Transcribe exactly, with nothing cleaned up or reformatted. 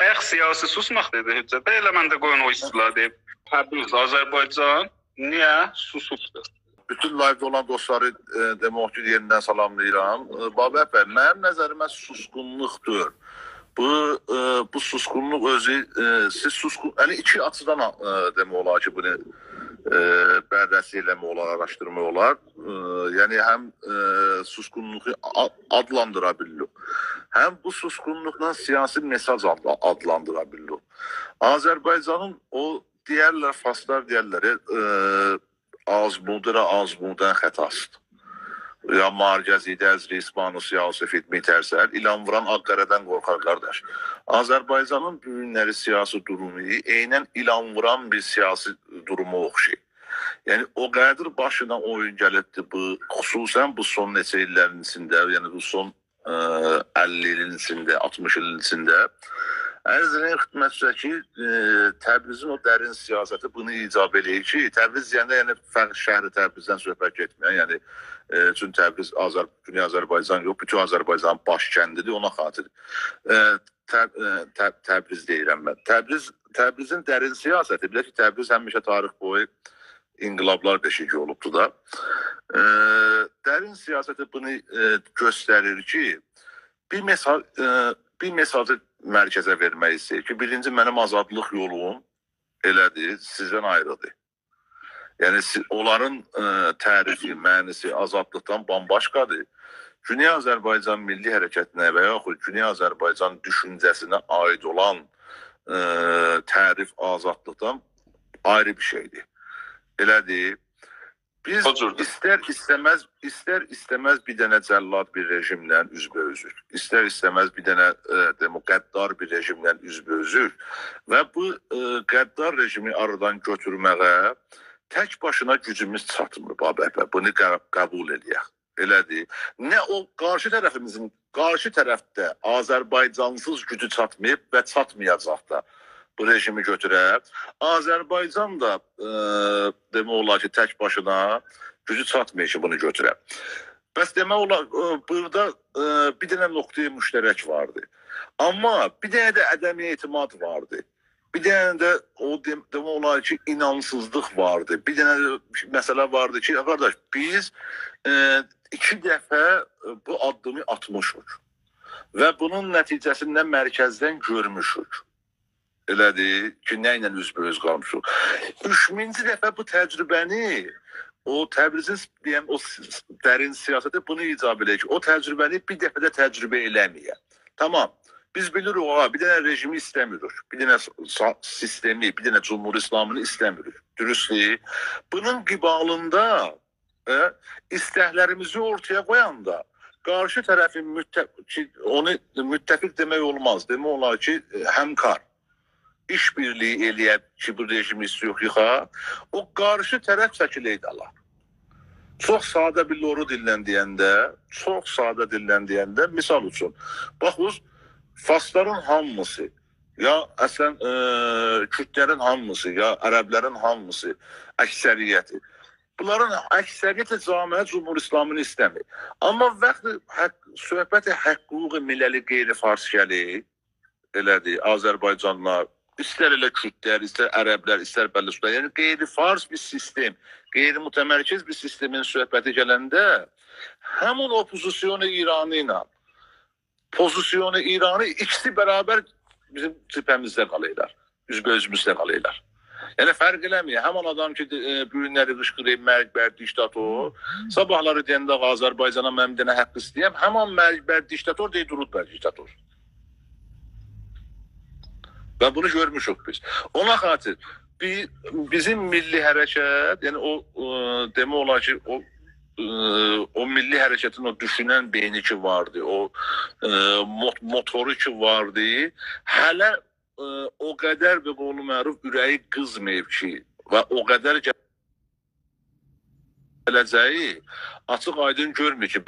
بایاق سیاسی سوسماق دئدی حجت بی، ائله من ده قویون او اصطلاحی دئییم. تبریز، آذربایجان نییه سوسوبدور؟ بوتون لایودا اولان دوستلاری، ائ، دئمک کی، یئنیدن سلاملاییرام. ائ، بابک بی، منیم نظریمه سوسقونلوقدور. بو، ائ، بو سوسقونلوق اؤزو، ائ، سیز سوسقون، یعنی ایکی آچیدان، ائ، دئمک اولار کی، بونو، ائ، بررسی ائله‌مک اولار، آراشدیرماق اولار. ائ، یعنی هم، ائ، سوسقونلوغو آ-، آدلاندیرا بیلیریک، هم بو سوسقونلوقدان سیاسی مئساژ آدلا-، آدلاندیرا بیلیریک. آذربایجانین او دئیرلر، فارسلار دئیرلر، ائ، آزموده را آزمودن خطاست. یا مارگزیده از ریسمان و سیاه و سفید می‌ترسد، ایلان ووران آغ‌قره‌دن قورخار، قارداش. آذربایجانین بو گونلری سیاسی دورومو عیناً ایلان ووران بیر سیاسی دوروما اوخشاییر. یعنی، او قدر باشینا اویون گلیبدی بو، خصوصاً بو سون نئچه ایللرین ایچینده، یعنی بو سون، ائ، اللی ایلین ایچینده، آلتمیش ایلین ایچینده. عرض ائدیرم خدمتینیزه کی، ائ، تبریزین او درین سیاستی بونو ایجاب ائله‌ییر کی، تبریز دئینده، یعنی، فقط شهر تبریزدن صحبت گئتمیر. یعنی، ائ، چون تبریز آذر-، گونئی آذربایجان یوخ، بوتون آذربایجانین باش کندیدیر، اونا خاطر. ائ، تب-، ائ، تب-، تبریز دئییرم من. تبریز، تبریزین درین سیاستی، بیلک کی، تبریز همیشه تاریخ بویو انقلابلار بئشیگی اولوبدو دا. ائ، درین سیاستی بونو، ائ، گؤستریر کی، بیر مئسا-، ائ، بیر مئساژی مرکزه وئرمک ایسته‌ییر کی، بیرینجی، منیم آزادلیق یولوم ائله‌دیر، سیزدن آیریدیر. یعنی، سی-، اونلارین، ائ، تعریفی، معناسی آزادلیقدان بامباشقادیر. گونئی آذربایجان میللی حرکتینه و یاخود گونئی آذربایجان دوشونجه‌سینه عایید اولان، ائ، تعریف آزادلیقدان آیری بیر شئیدیر. ائله‌دیر. بیز او جوردور. ایستر ایسته‌مز، ایستر ایسته‌مز بیر دنه جلاد بیر رژیمله اوزبه‌اوزوک. ایستر ایسته‌مز بیر دنه، ائ، دئمو-، غدار بیر رژیمله اوزبه‌اوزوک. و بو، ائ، غدار رژیمی آرادان گؤتورمه‌یه تک باشینا گوجوموز چاتمیر، بابک بی. بونو ق-، قبول ائله‌یک. ائله‌دیر. نه او قارشی طرفیمیزین، قارشی طرفده آذربایجانسیز گوجو چاتماییب و چاتمایاجاق دا بو رژیمی گؤتوره. آذربایجان دا، ائ، دئمک اولار کی، تک باشینا گوجو چاتمیر کی، بونو گؤتوره. پس دئمک اولار، ائ، بورادا، ائ، بیر دنه نقطه‌ی مشترک واردی. آمما بیر دنه ده عدم اعتماد واردی. بیر دنه ده او دئم-، دئمک اولار کی، اینانسیزلیق واردی. بیر دنه ده مسئله واردی کی، قارداش، بیز، ائ، ایکی دفعه بو آددیمی آتمیشیق و بونون نتیجه‌سینی ده مرکزدن گؤرموشوک. ائله‌دیر کی، نه ایله اوزبه‌اوز قالمیشیق. اوچونجو دفعه بو تجربه‌نی، او تبریزین، دئیم، او س-، س-، درین سیاستی بونو ایجاب ائله‌ییر کی، او تجربه‌نی بیر دفعه ده تجربه ائله‌مه‌یک. تامام. بیز بیلیریک، آغا، بیر دنه رژیمی ایسته‌میریک. بیر دنه سا-، سیستمی، بیر دنه جمهوری اسلامینی ایسته‌میریک. دوروستدور؟ بونون قبالیندا، ائ، ایستکلریمیزی اورتایا قویاندا، قارشی طرفین متف-، کی، اونو متفق دئمک اولماز. دئمک اولار کی، ائ، همکار. ایش‌بیرلیگی ائله‌یک کی، بو رژیمی ایسته‌ییریک ییخا، او قارشی طرف چکیلیر دالا. چوخ ساده بیر لورو دیلله دئینده، چوخ ساده دیلله دئینده، مثال اوچون، باخ، او فارسلارین هامیسی، یا اصلاً، ائ، کوردلرین هامیسی، یا عربلرین هامیسی، اکثریتی. بونلارین اکثریت جامعه جمهوری اسلامینی ایسته‌میر. آمما وقتی حق، صحبت حق حقوق ملل غیر فارس گلیر، ائله‌دیر، آذربایجانلیلار، ایستر ائله کوردلر، ایستر عربلر، ایستر بلوچلار، یعنی غیر فارس بیر سیستم، غیر متمرکز بیر سیستمین صحبتی گلنده همون اپوزیسیون ایرانی ایله پوزیسیون ایرانی ایکیسی برابر بیزیم جبهه‌میزده قالیرلار، اوزبه‌اوزوموزده قالیرلار. یعنی فرق ائله‌میر. همان آدام کی، ائ، بو گونلری قیشقیریر «مرگ بر دیکتاتور»، صاباحلاری دئینده «آذربایجانا منیم بیر دنه حق ایسته‌ییرم»، همان «مرگ بر دیکتاتور» دئییر «درود بر دیکتاتور». و بونو گؤرموشوک بیز. اونا خاطر بی-، بیزیم میللی حرکت، یعنی او، ائ، دئمک اولار کی، او، ائ، او میللی حرکتین او دوشونن بئینی کی واردی، او، ائ، مو-، موتورو کی واردی، هله، ائ، او قدر، به قول معروف، اوره‌یی قیزماییب کی، و او قدر گله‌جه‌یی آچیق آیدین گؤرمور کی،